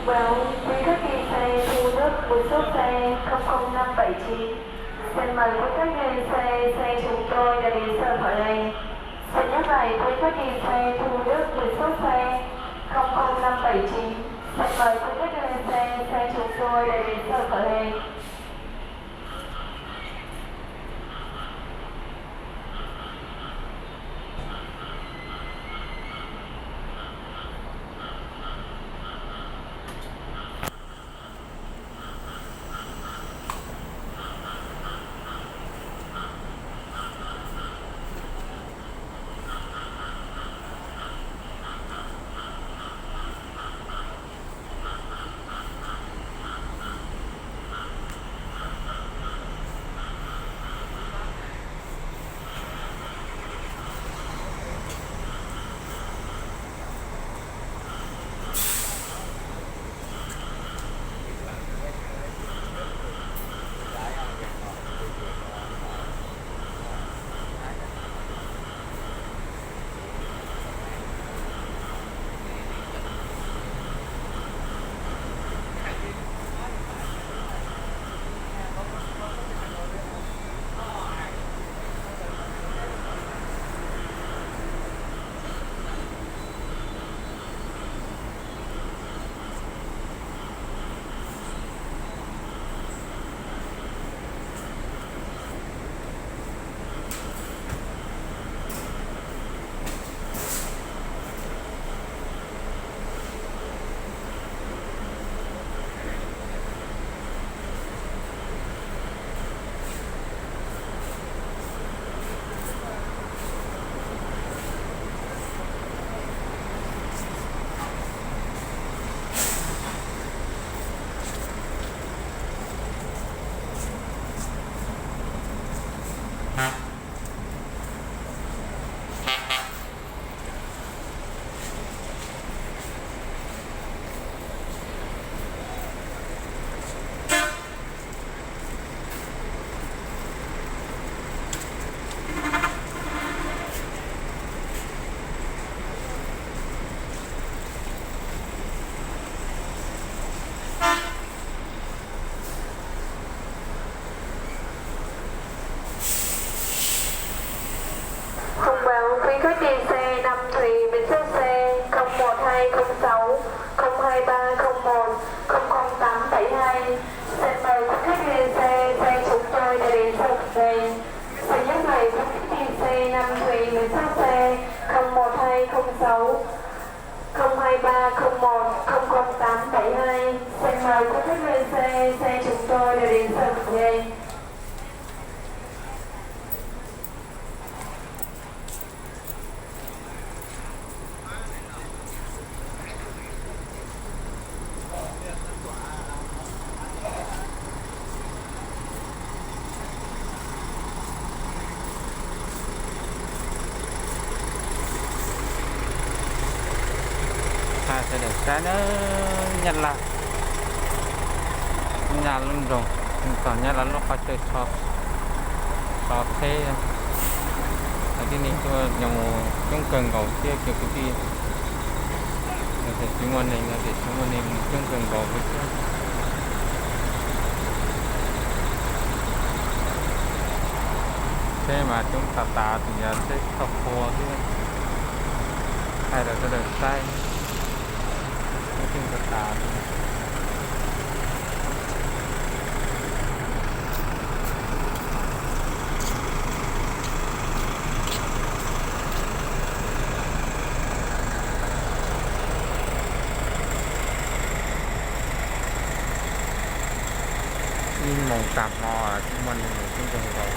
Báo quý khách đi xe thu nước một chiếc xe không không năm bảy chín. Xin mời quý khách lên xe, xe chúng tôi đã đến giờ khởi hành. Xin nhắc lại, quý khách đi xe thu nước một chiếc xe không không năm bảy chín. Xin mời quý khách lên xe, xe chúng tôi đã đến giờ khởi hành. Thông báo quý khách đi xe năm Thùy Vietjet xe không một hai không sáu, không hai ba không một, không không tám bảy hai. Xin mời quý khách lên xe, xe chúng tôi đã đến giờ khởi hành. Xin nhắc lại, quý khách đi xe năm Thùy Vietjet xe không một hai không sáu, không hai ba không một, không không tám bảy hai. Xin mời quý khách lên xe, xe chúng tôi đã đến giờ khởi hành. Sawv daws saib na, Nyab Laj, Nyab Laj lub nroog, txog Nyab Laj lub qhov chaw so tsheb. Cov tib neeg tuaj nyob mus coob kawg nkaus thiab cov kwv tij. Yog tias tsis muaj neeg no ces tsis muaj neeg mus coob kawg nkaus li thiab. Tsheb mas coob tas tas tus yog tsheb thauj qhua thiab, thaij rau sawv daws saib, coob tas tas li. Ib moos tag hmo tsis muaj neeg mus coob kawg nkaus.